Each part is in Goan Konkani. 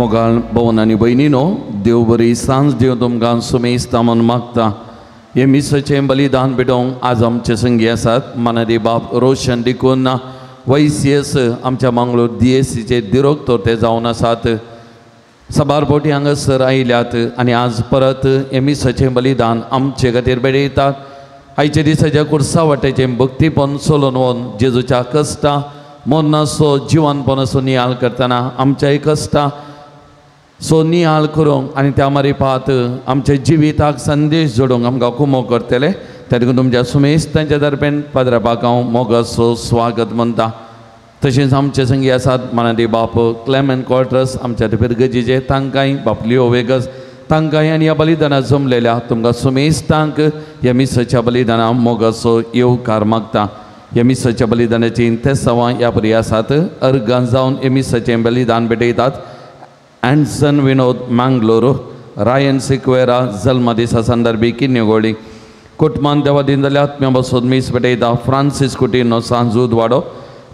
मोगाळ भवन आनी भयणीनो, देव बरी सांज दिवं तुमकां सुमेस्ता म्हूण मागता. हे मिसाचें बलिदान भेटोवंक आज आमचे संगी आसात मानादी बाप रोशन डिकून वैसीएस आमच्या मंगळूर DSCचे दिरोक्तोर ते जावन आसात. साबार फावटी हांगासर आयल्यात आनी आज परत हे मिसाचें बलिदान आमचे खातीर भेटयतात. आयच्या दिसाच्या कुर्सा वाटेचें भक्तीपण चलोवन वोन जेजूच्या कश्टां मरणाचो जिवनपणाचो नियाळ करतना आमच्याय कश्टां सो नियाळ करूंक आनी त्या मारिपात आमच्या जिविताक संदेश जोडूंक आमकां कुमो करतले. त्या देखून तुमच्या सुमेस्तांच्या दरम्यान पाद्रापाक हांव मोगाचो स्वागत म्हणटा. तशेंच आमचे संगी आसात मानादी बाप क्लेमेंट क्वार्टर्स आमच्या फिरगजीचे, तांकांय बाप लिओ वेगस तांकांय आनी ह्या बलिदानां जमलेल्या तुमकां सुमेस्तांक ह्या मिसाच्या बलिदाना मोगाचो येवकार मागता. ह्या मिसाच्या बलिदानाची तेसांवां ह्या परी आसात. अर्गां जावन ह्या मिसाचें बलिदान भेटयतात अँडसन विनोद मांगलोर, रायन सिक्वेरा जल्म दिसा संदर्भी किन्नेगोळी, कुटमान देवादीन जाल्या आत्म्या बसोद मीस भेटयता फ्रांसीस कुटिनो सांजूद वाडो,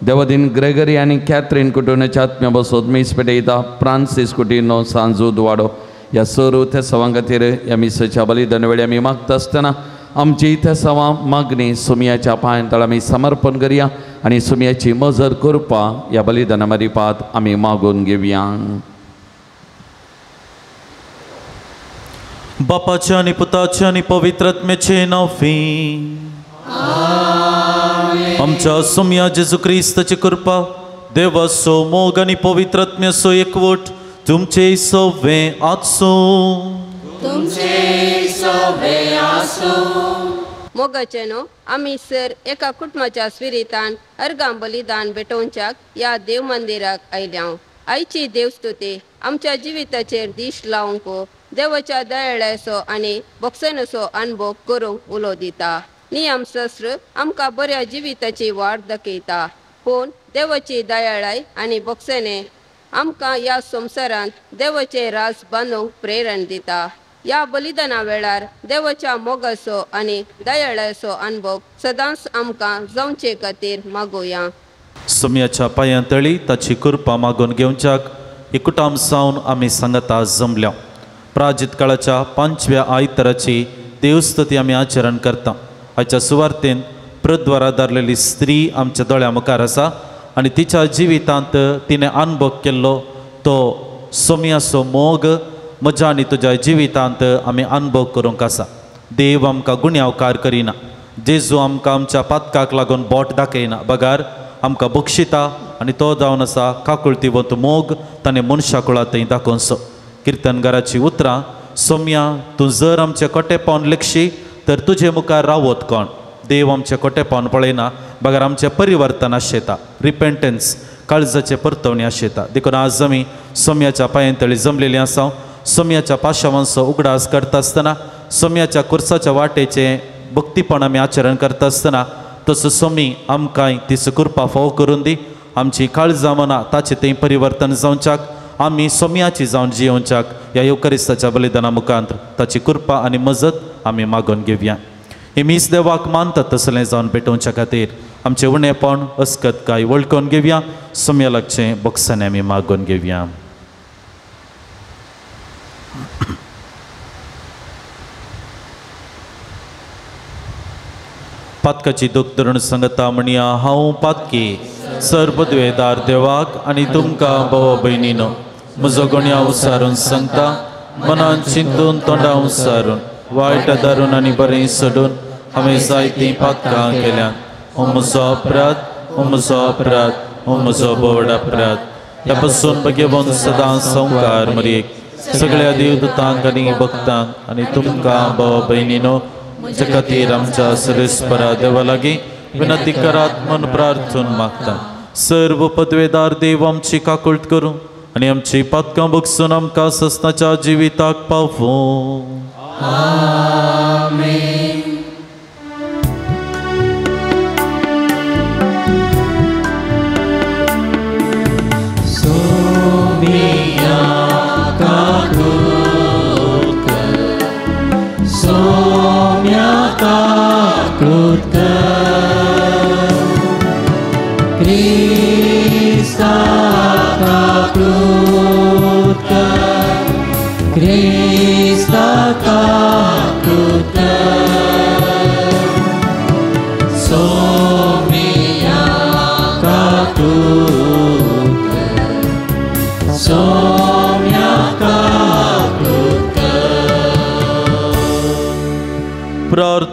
देवादीन ग्रेगरी आनी कॅथरीन कुटुंबाच्या आत्म्या बसोद मीस भेटयता फ्रांसीस कुटिनो सांजूद वाडो. ह्या सर्व तेसांवां खातीर ह्या मिसाच्या बलिदान वेळी आमी मागता आसतना आमची तेसांवां मागणी सुमयाच्या पांयांतळ आमी समर्पण करया आनी सुमयाची मजत करपा ह्या बलिदाना मारिपात आमी मागून घेवया. बापाचे आनी पुताचे आनी पवित्र आत्म्याचे नांवी आमच्या सोम्या जेजू क्रिस्ताची कृपा, देवाचो मोग आनी पवित्र आत्म्याचो एकवट तुमचे सवे आसूं. मोगाचे न्हू आमी सर एका कुटुंबाच्या स्पिरितान अर्गां बलिदान भेटोवच्याक ह्या देव मंदिराक आयल्या. आयची देवस्तुती आमच्या जिविताचेर दीश लावंक देवाच्या दयाळाचो आनी भोगसणेचो अनुभव करूंक उलो दिता. नियमशास्त्र आमकां बऱ्या जिविताची वाट दाखयता, पूण देवाची दयाळाय आनी भोगसणे आमकां ह्या संवसारांत देवाचें राज बांदूंक प्रेरण दिता. ह्या बलिदाना वेळार देवाच्या मोगाचो आनी दयाळाचो अनुभव सदांच आमकां जावचे खातीर मागोया. सोम्याच्या पांयां तळी ताची कृपा मागून घेवच्याक एकूटाम सावन आमी सांगता जमल्या. प्राजित काळाच्या 5व्या आयताराची देवस्तुती आमी आचरण करता. आयच्या सुवार्तेन प्रद्वारा धरलेली स्त्री आमच्या दोळ्या मुखार आसा आनी तिच्या जिवितांत तिणें अनुभव केल्लो तो सोम्याचो मोग म्हज्या आनी तुज्या जिवितांत आमी अनुभव करूंक आसा. देव आमकां गुन्यांवकार करिना, जेजू आमकां आमच्या पातकाक लागून बोट दाखयना, बगार आमकां बक्षिता आनी तो जावन आसा काकुळतीवंत मोग ताणें मनशा कुळा थंय दाखोवचो. किर्तनगाराची उतरां, सोम्या तूं जर आमचे कोटेपण लेखशी तर तुजे मुखार रावत कोण. देव आमचे कोटेपण पळयना बगर आमचें परिवर्तन आशेता, रिपेंटन्स काळजाचें परतवणी आशेता. देखून आज आमी सोम्याच्या पांयां तळी जमलेली आसा. सोम्याच्या पाशावांचो उगडास करता आसतना, सोम्याच्या कुर्साच्या वाटेचें भक्तीपण आमी आचरण करता आसतना तसो सोमी आमकांय तिचो कृपा फावो करून दी. आमची काळजां मनां ताचें थंय परिवर्तन जावच्याक, आमी सोम्याची जावन जियोवच्याक ह्या येवकरिस्ताच्या बलिदाना मुखांत ताची कृपा आनी मजत आमी मागून घेवया. ही मीस देवाक मानतात तसलें जावन पेटोवच्या खातीर आमचें उणेपण अस्कत काय वळखून घेवया. सोम्या लागचें बक्षांनी आमी मागून घेवया. पातकाची दुख धरून सांगता म्हणया, हांव पातकी सर्वद्वेदार देवाक आनी तुमकां भाव भयणीनो म्हजो गुण्या उसारून सांगता, मनान चिंतून तोंडा उसारून वायट धरून आनी बरें सोडून हांवें जायतीं पातकां केल्यात. हो म्हजो अपराध, हो म्हजो अपराध, हो म्हजो बोड अपराध. ह्या पासून भगेवन सदां संवकार मरयेक सगळ्या देवदूतांक आनी भक्तांक आनी तुमकां भाव भयणीनो म्हज्या खातीर आमच्या सरेस्परा देवा लागीं विनंती करात म्हूण प्रार्थून मागता. सर्व पदवेदार देव आमची काकुळट करूं आनी आमची पातकां बगसून आमकां सस्नाच्या जिविताक पावूं. आमेन. सोम्या काकुळट कर, सोम्या काकुळट कर, क्रिस्ता काकुळट कर.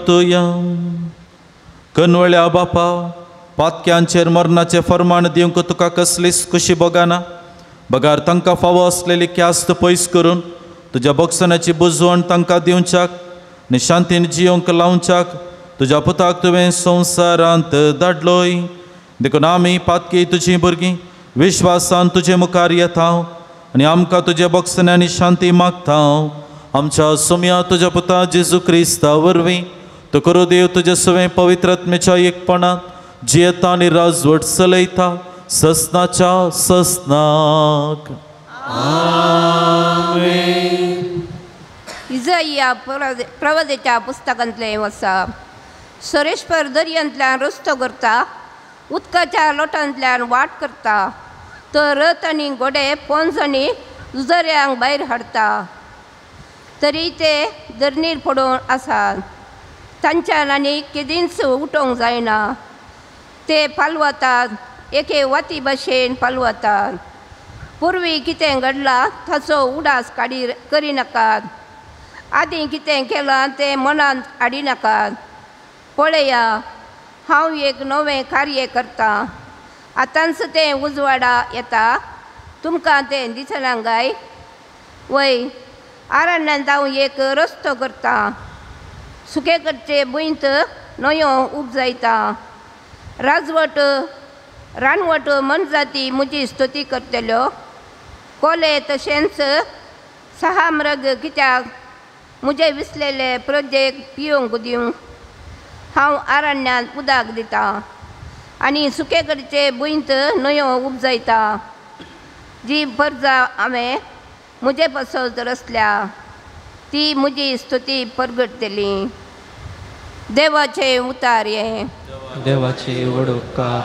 प्रार्थुया. कनवळ्या बापा, पातक्यांचेर मरणाचें फर्माण दिवंक तुका कसलीच खुशी भोगना, बगार तांकां फावो आसलेली ख्यास्त पयस करून तुज्या बोगसण्याची बुजवण तांकां दिवच्याक आनी शांतीन जियोंक लावच्याक तुज्या पुताक तुवें संवसारांत धाडलोय. देखून आमी पातकी तुजीं भुरगीं विश्वासान तुजे मुखार येता आनी आमकां तुज्या बोगसण्यानी शांती मागता. आमच्या सोम्या तुज्या पुता जेजू क्रिस्ता वरवीं तो करो देव तुज्या सवें पवित्र आत्म्याच्या एकपणांत जियेता आनी राजवट चलयता ससनाच्या ससनाक. आमेन. इजाइया प्रवदेच्या पुस्तकांतलें आसा. सरेश्वर दर्यांतल्यान रस्तो करता, उदकाच्या लोटांतल्यान वाट करता, तो रथ आनी घोडे पोंज आनी झऱ्यांक भायर हाडटा. तरी ते धरणीर पडून आसात, तांच्यान आनी केदींच उठोवंक जायना. ते पालवतात, एके वाती भशेन पालवतात. पुर्वी कितें घडलां ताचो उडास काडी करिनाकात, आदीं कितें केलां तें मनांत हाडिनाकात. पळया, हांव एक नवें कार्य करतां, आतांच तें उजवाडा येता, तुमकां तें दिसना काय? वय, आरण्यांत हांव एक रस्तो करतां, सुके कडचे भुंयत न्हंयो उपजायता. राजवट रानवट मनजाती म्हजी स्तुती करतल्यो. कोले तशेंच सहामृग कित्याक म्हजे विसलेले प्रजेक पिवंक दिवं? हांव आरण्यांत उदक दितां आनी सुके कडचे भुंयत न्हंयो उपजायता. जी परजा हांवें म्हजे पासत रचल्या ती म्हजी स्तुती परगटतली. देवाचे उतार हें. देवाचे व्हड उपकार.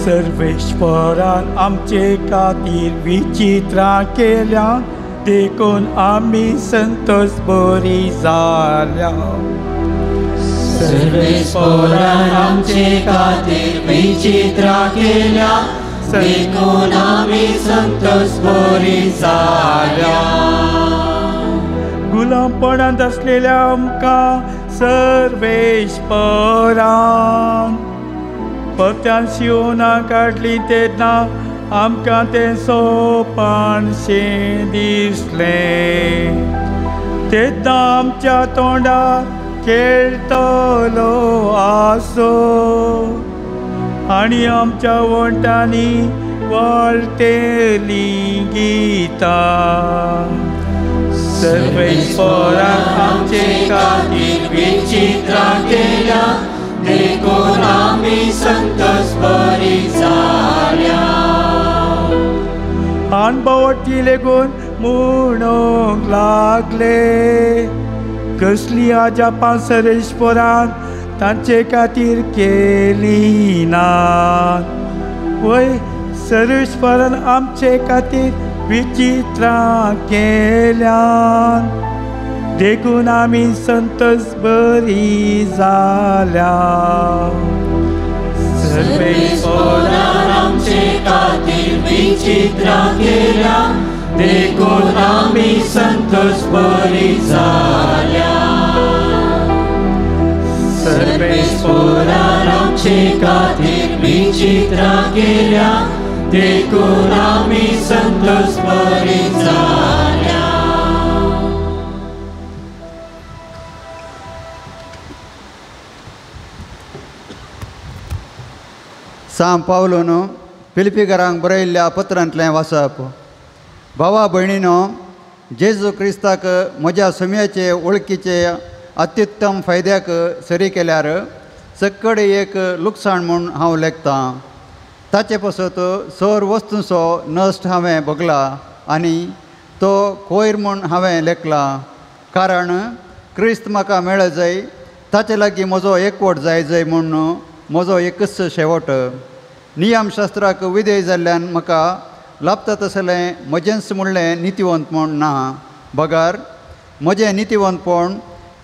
सर्वेश्वरान आमचे खातीर विचित्रां केल्या, देखून आमी संतोष बरी जाल्या. सर्वेश्वरान आमचे खातीर विचित्रां केल्या, देखून आमी संतोष बरी जाल्या. गुलामपणांत आसलेल्या आमकां सर्वेश्वरान पत्यान शिवना काडली तेन्ना आमकां तें सोपानशें दिसलें. तेन्ना आमच्या तोंडार खेळटलो आसो आनी आमच्या वण्टांनी वळटेलीं गितां. सर्वेश्वरान आमचे खातीर विचित्रां केल्या, देखून आमी संतोष बरी जाल्या. अणभवटी लेगून म्हणूंक लागले, कसली अजापां सर्वेश्वरान तांचे खातीर केली ना. वय, सर्वेश्वरान आमचे खातीर विचित्रां केल्यान, देखून आमी संतोष बरी जाल्या. सर्वेश्वरान आमचे खातीर विचित्रां केल्या, देखून आमी संतोष बरी जाल्या. सर्वेश्वरान आमचे खातीर विचित्रां केल्या, देखून आमी संतोष बरी जाल्या. सांव पावलून फिलिपीकारांक बरयल्ल्या पत्रांतलें वाचप. भावा भयणीनो, जेजू क्रिस्ताक म्हज्या सुम्याचे वळखीचे अत्युत्तम फायद्याक सरी केल्यार सक्कड एक लुकसाण म्हूण हांव लेखतां. ताचे पासत सर वस्तूंचो नश्ट हांवें भोगला आनी तो कोयर म्हूण हांवें लेखला. कारण क्रिस्त म्हाका मेळ जाय, ताचे लागीं म्हजो एकवट जाय जाय म्हूण म्हजो एकच शेवट. नियमशास्त्राक विधेय जाल्ल्यान म्हाका लाभता तसलें म्हजेंच म्हणलें नितिवंत म्हूण ना, बगर म्हजें नितिवंतपण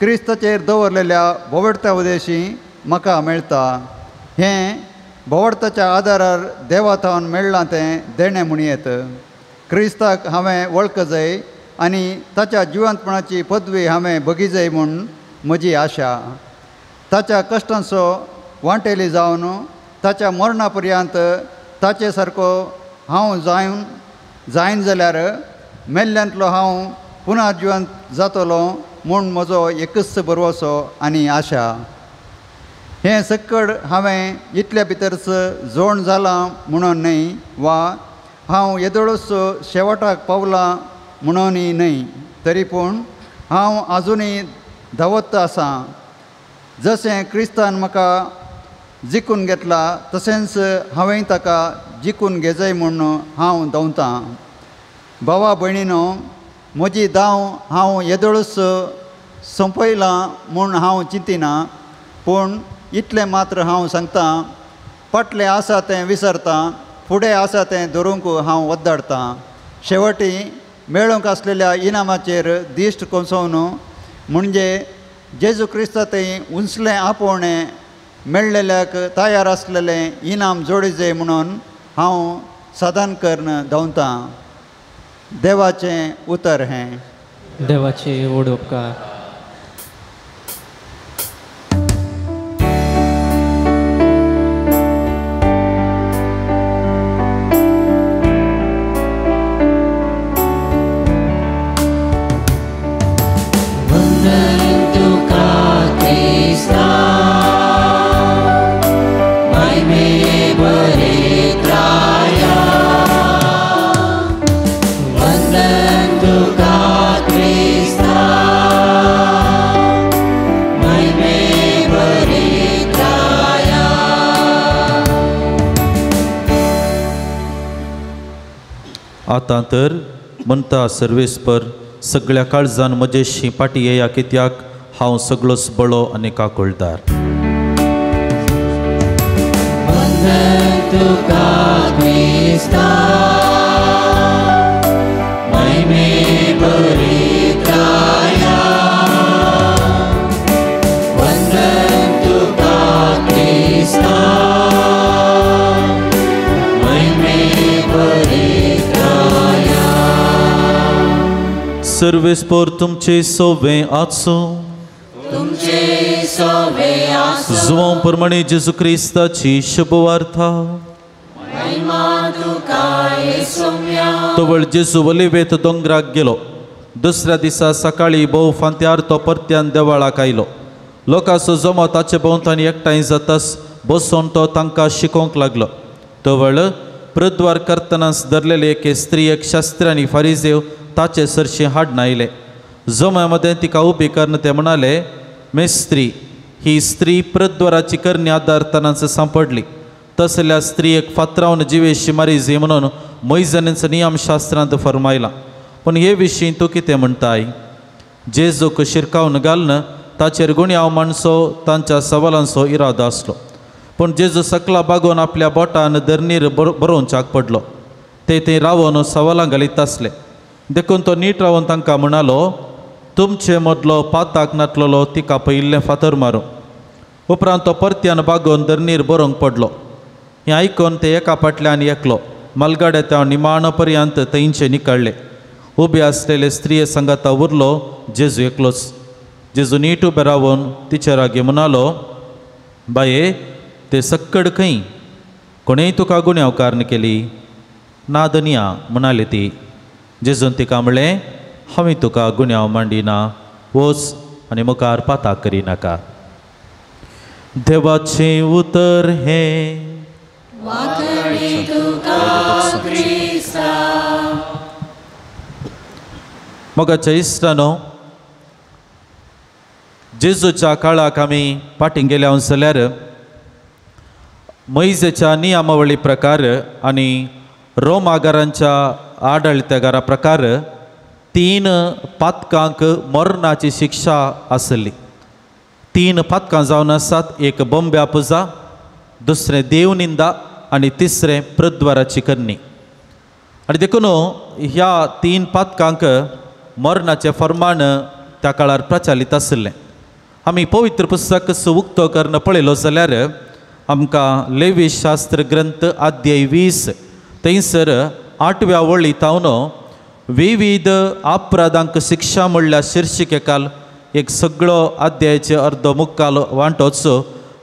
क्रिस्ताचेर दवरलेल्या बोवेडत्या उदेशी म्हाका मेळटा. हें भोवडताच्या आदारार देवा थावन मेळ्ळां तें देणें म्हणयेत. क्रिस्ताक हांवें वळख जाय आनी ताच्या जिवंतपणाची पदवी हांवें बगीजाय म्हूण म्हजी आशा. ताच्या कश्टांचो वांटेली जावन ताच्या मरणा पर्यंत ताचे सारको हांव जावन जायन जाल्यार मेल्ल्यांतलो हांव पुनः जिवंत जातलो म्हूण म्हजो एकच भरवसो आनी आशा. हें सक्कड हांवें इतल्या भितरच जोण जालां म्हणून न्हय वा हांव येदोळच शेवटाक पावलां म्हणूनय न्हय, तरी पूण हांव आजुनूय धांवत आसां. जशें क्रिस्तान म्हाका जिखून घेतला तशेंच हांवें ताका जिखून घेजय म्हूण हांव धांवतां. भावा भयणीनो, म्हजी धांव हांव येदोळच सोंपयलां म्हूण हांव चिंतिना, पूण इतलें मात्र हांव सांगतां, फाटलें आसा तें विसरतां, फुडें आसा तें धरूंक हांव वद्दाडतां. शेवटी मेळूंक आसलेल्या इनामाचेर दिश्ट कोसोवन म्हणजे जेजू क्रिस्ता थंय उंचलें आपोवणें मेळ्ळेल्याक तयार आसलेलें इनाम जोडीजे म्हणून हांव साधन करून धांवतां. देवाचें उतर हें. देवाचे व्हड उपकार. आतां तर म्हणटा सर्वेस्पर सगळ्या काळजान म्हजेशी पाटी येया, कित्याक हांव सगळोच बळो आनी काकुळदार. सर्वेस्पर तुमचे सोवे आसूं. जुवां प्रमाणे जेजू क्रिस्ताची शुभवार्ता. तवळ जेजू वलिवेत दोंगराक गेलो. दुसऱ्या दिसा सकाळी भोव फांत्यार तो परत्यान देवाळाक आयलो. लोकांचो जमो ताचे भोंवतणी एकठांय जातास बसून तो तांकां शिकोवंक लागलो. तवळ प्रद्वार करतनाच धरलेले एके स्त्रियेक शास्त्री आनी फारिजेव ताचे सरशी हाडून आयले. जम्या मदें तिका उबी करून ते म्हणाले, मेस्त्री, ही स्त्री प्रद्वाराची करणी आदारतनाच सांपडली. तसल्या स्त्रियेक फातरावन जिवेशी मारीजी म्हणून मोयजनीचो नियमशास्त्रांत फरमायला, पूण हे विशीं तूं कितें म्हणटाय? जेजूक शिरकावन घालून ताचेर गुणयांव माणसो तांच्या सवालांचो इरादो आसलो. पूण जेजू सकला बागोवन आपल्या बोटान धरणीर बरोवच्याक पडलो. ते थंय रावन सवालां घालीत आसले. देखून तो नीट रावन तांकां म्हणालो, तुमचे मदलो पाताक नातलेलो तिका पयिल्लें फातर मारूं. उपरांत तो परत्यान बागोवन धरणीर बरोवंक पडलो. हें आयकून ते एका फाटल्यान एकलो मालगाड्या त्या निमाणो पर्यंत थंयचे निकळ्ळे. उबे आसलेले स्त्रिये सांगाता उरलो जेजू एकलोच. जेजू नीट उबे रावन तिचे लागीं म्हणालो, बाये, ते सक्कड खंय? कोणेय तुका गुन्यांवकार केली? ना दनिया, म्हणाली ती. जेजून तिका म्हणलें, हांवें तुका गुन्यांव मांडिना, वच आनी मुखार पाताक करिनाका. देवाचें उतर हें. मोगाच्या इश्टानो, जेजूच्या काळाक आमी फाटीं गेल्या जाल्यार मोयजेच्या नियमावळी प्रकार आनी रोमागारांच्या आडळतेगारा प्रकार 3 पातकांक मरणाची शिक्षा आसली. 3 पातकां जावन आसात. एक बॉम्ब्या पुजा, दुसरें देवनिंदा आनी तिसरें प्रद्वाराची करणी. आनी देखून ह्या 3 पातकांक मरणाचें फर्माण त्या काळार प्रचालीत आशिल्लें. आमी पवित्र पुस्तक उक्तो करून पळयलो जाल्यार आमकां लेवी शास्त्र ग्रंथ अध्याय 20 थंयसर 8व्या वळी तावन विविध अपराधांक शिक्षा म्हणल्यार शिर्शिकेकाल एक सगळो अध्यायाचे अर्दो मुक्काल वांटोच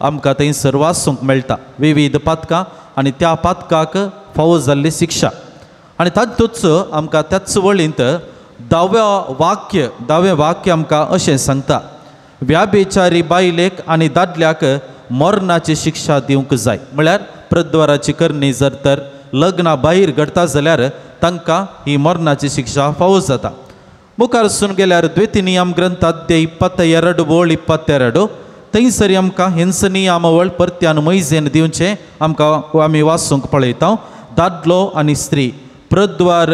आमकां थंयसर वाचूंक मेळटा. विविध पातकां आनी त्या पातकाक फावो जाल्ली शिक्षा. आनी तातूंच आमकां त्याच वळींत 10वें वाक्य आमकां अशें सांगता, व्याभिचारी बायलेक आनी दादल्याक मरणाची शिक्षा दिवंक जाय. म्हळ्यार प्रद्वाराची करणी जर तर लग्ना भायर घडटा जाल्यार तांकां ही मरणाची शिक्षा फावो जाता. मुखार गेल्यार द्वितीय नियम ग्रंथ अध्याय 22 वळ 22 थंयसर आमकां हिंस नियमावळ परत्यान मैजेन दिवचें आमकां आमी वाचूंक पळयता. दादलो आनी स्त्री प्रद्वार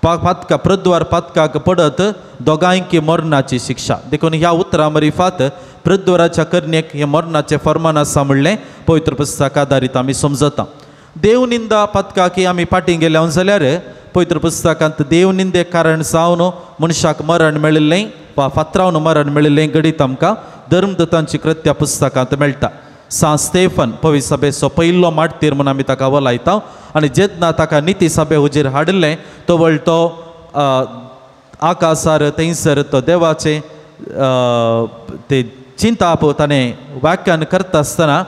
पातका प्रद्वार पातकाक पडत दोगांयकी मरणाची शिक्षा. देखून ह्या उतरां मरिफात प्रद्वाराच्या करणेक हें मरणाचें फर्मान आसा म्हणलें पवित्र पुस्तक आदारीत आमी समजता. देवनिंदा पातकाकी आमी फाटीं गेल्या जाल्यार पवित्र पुस्तकांत देवनिंदे कारण जावन मनशाक मरण मेळिल्लें वा फातरावन मरण मेळिल्लें घडीत आमकां धर्मदूतांची कृत्या पुस्तकांत मेळटा. सांत स्टेफन पवित्र सभेचो पयलो मार्तीर म्हूण आमी ताका वलायता आनी जेन्ना ताका निती सभे हुजीर हाडिल्लें तवळ तो आकासार थंयसर तो देवाचें ते चिंताप ताणें व्याख्यान करता आसतना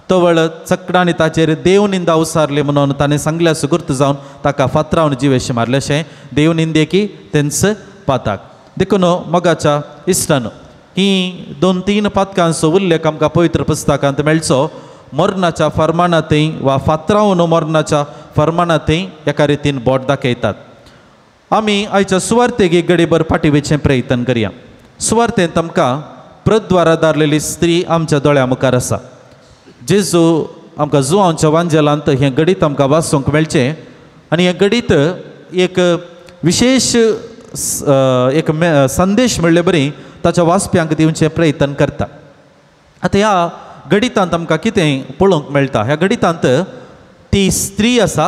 तवळ चकडांनी ताचेर देवनिंदा उसारली म्हणून ताणें सांगल्या सुगूर्त जावन ताका फातरावन जिवेशें मारलें अशें देवनिंदेकी तेंच पाताक. देखून मोगाच्या इश्टान ही 2-3 पातकांचो उल्लेख आमकां पवित्र पुस्तकांत मेळचो. मरणाच्या फर्मानांतय वा फातरावन मरणाच्या फर्मानांतय एका रितीन बोट दाखयतात. आमी आयच्या सुवार्तेक गडीभर फाटीं वचचें प्रयत्न करया. सुवार्तेंत आमकां प्रद्वारा दारलेली स्त्री आमच्या दोळ्या मुखार आसा. जेजू आमकां जुवांच्या वांजेलांत हें गणीत आमकां वाचूंक मेळचें आनी हें गणीत एक विशेश एक संदेश म्हणले बरी ताच्या वाचप्यांक दिवचें प्रयत्न करता. आतां ह्या गणितांत आमकां कितें पळोवंक मेळटा, ह्या गणितांत ती स्त्री आसा,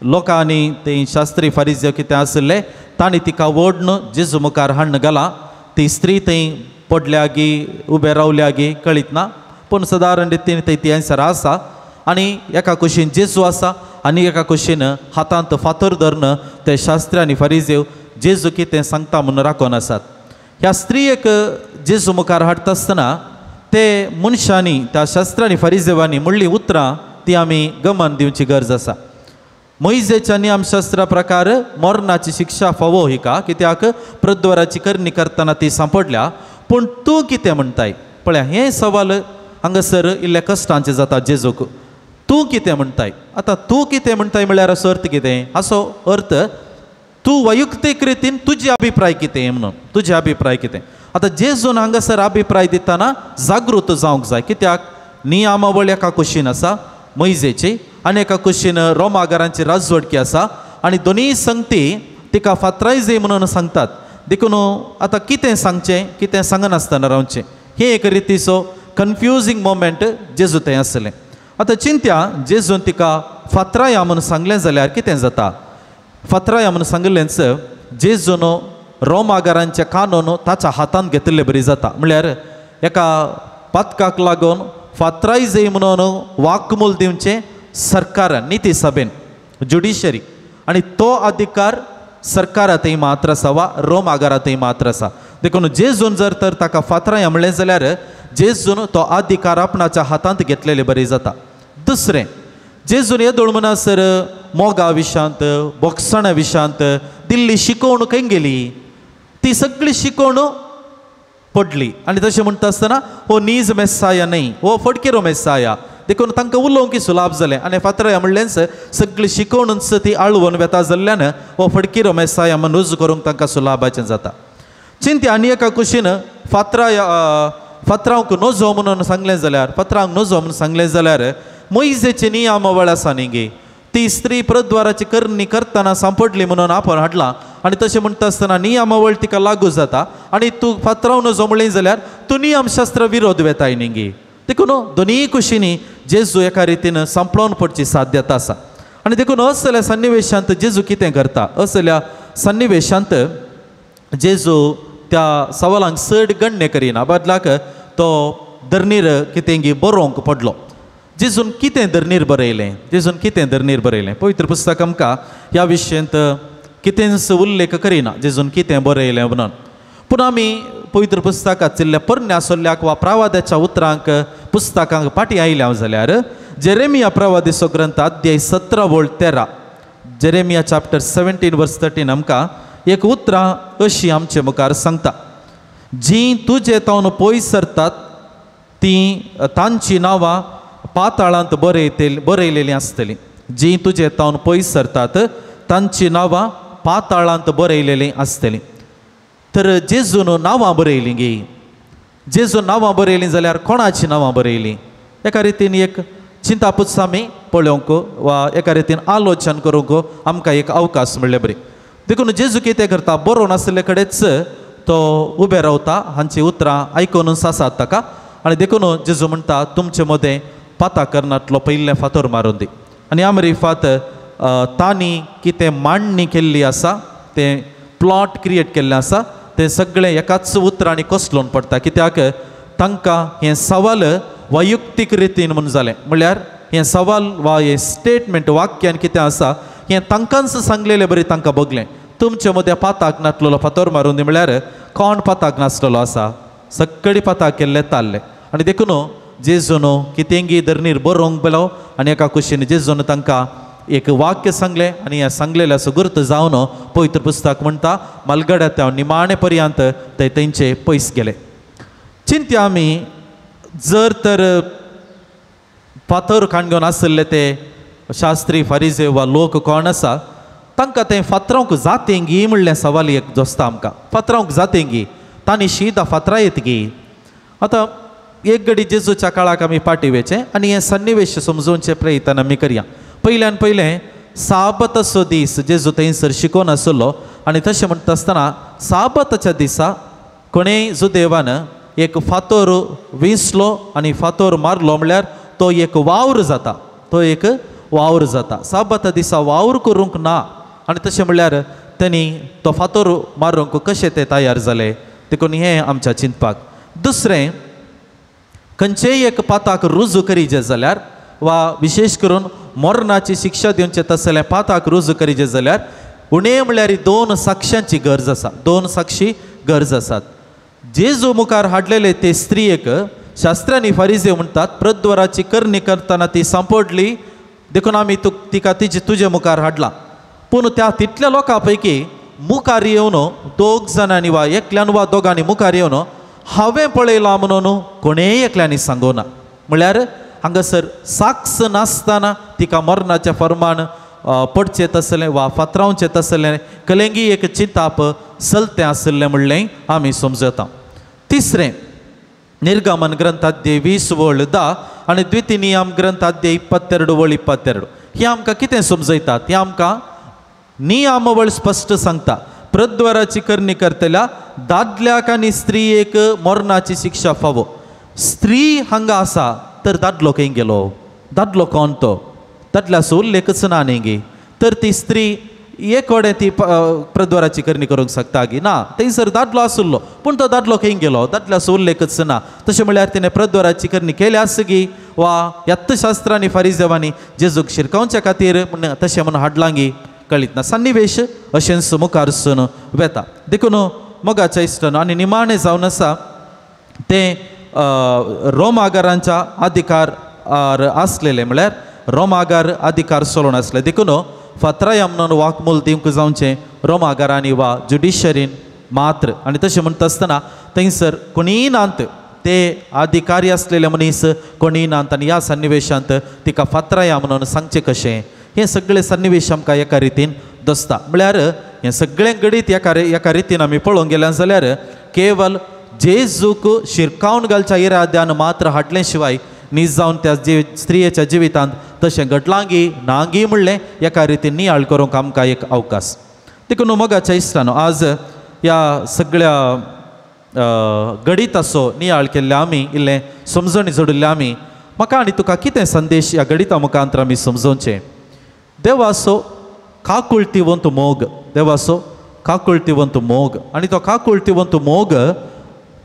लोकांनी ते शास्त्री फारिज्यो कितें आशिल्ले तांणी तिका ओडून जेजू मुखार हाडून घाला. ती स्त्री थंय पडल्या गी उबे रावल्या गी कळीत ना, पूण सदारण रितीन थंय ती आन्सर आसा आनी एका कुशीन जेजू आसा आनी एका कुशीन हातांत फातर धरून ते शास्त्री आनी फारिजेव जेजू कितें सांगता म्हणून राखून आसात. ह्या स्त्रियेक जेजू मुखार हाडटा आसतना ते मनशांनी त्या शास्त्रांनी फारिजेवांनी म्हणली उतरां ती आमी गमन दिवची गरज आसा. मोयजेच्या नियमशास्त्रा प्रकार मरणाची शिक्षा फावो हिका, कित्याक प्रद्वाराची करणी करतना ती सांपडल्या, पूण तूं कितें म्हणटाय पळया. हें सवाल हांगासर इल्लें कश्टांचें जाता जेजूक. तूं कितें म्हणटाय, आतां तूं कितें म्हणटाय म्हळ्यार असो अर्थ कितें, असो अर्थ तूं वैयक्तीक रितीन तुजी अभिप्राय कितें म्हणून, तुजे अभिप्राय कितें. आतां जेजून हांगासर अभिप्राय दितना जागृत जावंक जाय, कित्याक नियमावळ एका कुशीन आसा मोयजेची आनी एका कुशीन रोमागारांची राजवटकी आसा आनी दोनूय संगती तिका फातरायजे म्हणून सांगतात. देखून आतां कितें सांगचें कितें सांगनासतना रावचें हें एक रितीचो कन्फ्युजींग मोमेंट जेजू थंय आसलें. आतां चिंत्या जेजून तिका फातराया म्हणून सांगलें जाल्यार कितें जाता, फातराया म्हणून सांगिल्लेंच जेजून रोमागारांचे कानून ताच्या हातांत घेतिल्ले बरी जाता. म्हळ्यार एका पातकाक लागून फातरायजे म्हणून वाकमूल दिवचें सरकारान, निती सभेन, ज्युडिशरी, आनी तो अधिकार सरकारांतय मात्र आसा वा रोमागारांतय मात्र आसा. देखून जेजून जर तर ताका फातराया म्हणलें जाल्यार जेजून तो अधिकार आपणाच्या हातांत घेतलेले बरी जाता. दुसरें, जेजून येदोळ म्हणसर मोगा विशांत बोगसणा विशांत दिल्ली शिकवण खंय गेली, ती सगळी शिकवण पडली. आनी तशें म्हणटा आसतना हो नीज मेस्साया न्हय, हो फटकिरो मेस्साया, देखून तांकां उलोवंक सुलाभ जालें आनी फातराया म्हणलेंच सगळी शिकवणूच ती आळवण वेता जाल्ल्यान हो फटकिरो मेस्साया म्हण रुजू करूंक तांकां सुलाभाचें जाता. चिंत्या आनी एका कुशीन फातराया फातरांक नजो म्हणून सांगलें जाल्यार, फातरांक नजो म्हणून सांगलें जाल्यार मोयजेची नियमावळ आसा न्ही गे, ती स्त्री प्रद्वाराची करणी करतना सांपडली म्हणून आपण हाडला आनी तशें म्हणटा आसतना नियमावळ तिका लागू जाता आनी तूं फातराव नजो म्हणलें जाल्यार तूं नियमशास्त्र विरोध वेताय न्ही गे. देखून दोनूय कुशींनी जेजू एका रितीन सांपळोवन पडची साध्यता आसा. आनी देखून असल्या सन्निवेशांत जेजू कितें करता, असल्या सन्निवेशांत जेजू त्या सवालांक चड गण्य करिना, बदलाक तो धरणीर कितेंगी बरोवंक पडलो. जेजून कितें धरणीर बरयलें, जेजून कितें धरणीर बरयलें, पवित्र पुस्तक आमकां ह्या विशयांत कितेंच उल्लेख करिना जेजून कितें बरयलें म्हणून. पूण आमी पवित्र पुस्तकांतल्या पोरण्या सोल्ल्याक वा प्रवाद्याच्या उतरांक पुस्तकांक फाटीं आयल्या जाल्यार जेरेमिया प्रवादीचो ग्रंथ अध्याय 17 वळ 13, जेरेमिया चॅप्टर 17 वर्स 13 आमकां एक उतरां अशी आमचे मुखार सांगता, जीं तुजे तावन पयस सरतात तीं तांचीं नांवां पाताळांत बरयलेलीं आसतलीं. जीं तुजे तावन पयस सरतात तांचीं नांवां पाताळांत बरयलेलीं आसतलीं. तर जेजून नांवां बरयलीं गी, जेजून नांवां बरयलीं जाल्यार कोणाचीं नांवां बरयलीं? एका रितीन एक चिंतापूच आमी पळोवंक वा एका रितीन आलोचन करूंक आमकां एक अवकाश म्हणले बरी. देखून जेजू कितें करता, बरोवन आशिल्ले कडेच तो उबे रावता, हांची उतरां आयकूनच आसात ताका. आनी देखून जेजू म्हणटा तुमचे मदें पाता करनातलो पयलें फातर मारून दी. आनी आमरी फात तांणी कितें मांडणी केल्ली आसा, तें प्लॉट क्रिएट केल्लें आसा, तें सगळें एकाच उतरांनी कोसलोवन पडटा. कित्याक तांकां हें सवाल वैयक्तीक रितीन म्हूण जालें, म्हणल्यार हें सवाल वा हें स्टेटमेंट वाक्यान कितें आसा हें तांकांच सांगलेलें बरी तांकां बगलें. तुमचे मदें पाताक नातलेलो फातर मारून दी म्हणल्यार कोण पाताक नासलेलो आसा, सगळी पाताक केल्ले ताल्ले. आनी देखून जेजून कितेंगी धरणीर बरोवंक बेलो आनी एका कुशीन जेजून तांकां एक वाक्य सांगलें आनी ह्या सांगलेलें असो गुर्त जावन पवित्र पुस्तक म्हणटा मालगड्या त्या निमाणे पर्यंत ते तेंचे पयस गेले. चिंत्या आमी जर तर फातर काणगेवन आशिल्ले ते शास्त्री फारिजे वा लोक कोण आसा तांकां तें फातरांक जातेंगी म्हणलें सवाल एक दोस्ता आमकां, फातरांक जातेंगी तांणी शीदा फातरां येत गी. आतां एक घडी जेजूच्या काळाक आमी फाटीं वयचें आनी हें सन्निवेश समजोवचें प्रयत्न आमी करया. पयल्यान पयलें साबताचो दीस जेजू थंयसर शिकोवन आसलो आनी तशें म्हणटा आसतना साबताच्या दिसा कोणेय जुदेवान एक फातोर विंचलो आनी फातोर मारलो म्हणल्यार तो एक वावर जाता, तो एक वावर जाता. साबता दिसा वावर करूंक ना आनी तशें म्हणल्यार तेणी तो फातोर मारूंक कशें ते तयार जाले, देखून हें आमच्या चिंतपाक. दुसरें, खंयचेय एक पाताक रुजू करीजे जाल्यार वा विशेष करून मरणाची शिक्षा दिवचें तसलें पाताक रुजू करीजे जाल्यार उणें म्हणल्यार 2 साक्षांची गरज आसा, 2 साक्षी गरज आसात. जेजू मुखार हाडलेले ते स्त्रियेक शास्त्रांनी फारिजे म्हणटात प्रद्वाराची करणी करतना ती सांपडली, देखून आमी तिका तिजे तुजे मुखार हाडला. पूण त्या तितल्या लोकां पैकी मुखार येवन 2 जाणांनी वा एकल्यान वा दोगांनी मुखार येवन हांवें पळयलां म्हणून कोणेय एकल्यांनी सांगूना. म्हणल्यार हांगासर साक्ष नासतना तिका मरणाचें फर्मान पडचें तसलें वा फातरावचें तसलें कलेंगी एक चिंताप चलतें आशिल्लें म्हणलें आमी समजता. तिसरें, निर्गमन ग्रंथाध्याय 20 वळ 10 आनी द्वितीय नियम ग्रंथाध्याय 22 वळ 22 हे आमकां कितें समजयतात, हें आमकां नियमावळ स्पश्ट सांगता. प्रद्वाराची करणी करतल्या दादल्याक आनी स्त्रियेक मरणाची शिक्षा फावो. स्त्री हांगा आसा तर दादलो खंय गेलो, दादलो कोण तो, दादल्याचो उल्लेखच ना न्ही गी. तर ती स्त्री एक कडेन ती प्रद्वाराची करणी करूंक शकता गी ना, थंयसर दादलो आशिल्लो पूण तो दादलो खंय गेलो, दादल्याचो उल्लेखच ना. तशें म्हणल्यार तिणें प्रद्वाराची करणी केल्या आसगी गी वा यत्तशास्त्रांनी फारिजेवांनी जेजूक शिरकावच्या खातीर म्हण तशें म्हणून हाडलां गी कळीत ना. सन्निवेश अशेंच मुखार वता. देखून मोगाच्या इश्टान आनी निमाणें जावन आसा तें रोमागारांच्या अधिकार आसलेले, म्हणल्यार रोमागार अधिकार चलोवन आसले. देखून फातराया म्हणून वाकमूल दिवंक जावचें रोमागारांनी वा ज्युडिशरीन मात्र. आनी तशें म्हणटा आसतना थंयसर कोणीय नात, ते अधिकारी आसलेले मनीस कोणीय नात आनी ह्या सन्निवेशांत तिका फातराया म्हणून सांगचें कशें, हें सगळें सन्निवेश आमकां एका रितीन दसता. म्हळ्यार हें सगळें घडीत एका रितीन आमी पळोवंक गेल्यार जाल्यार केवल जेजूक शिरकावन घालच्या इराद्यान मात्र हाडलें शिवाय नीज जावन त्या स्त्रियेच्या जिवितांत तशें घडलां गी ना गी म्हणलें एका रितीन नियाळ करूंक आमकां एक अवकाश. देखून मोगाच्या इश्टानो आज ह्या सगळ्या गणिताचो नियाळ केल्ले आमी इल्लें समजणी जोडिल्ले आमी म्हाका आनी तुका कितें संदेश ह्या गणिता मुखांतर आमी समजोवचें. देवाचो काकुळतीवंत मोग, देवाचो काकुळटिवंत मोग आनी तो काकुळटिवंत मोग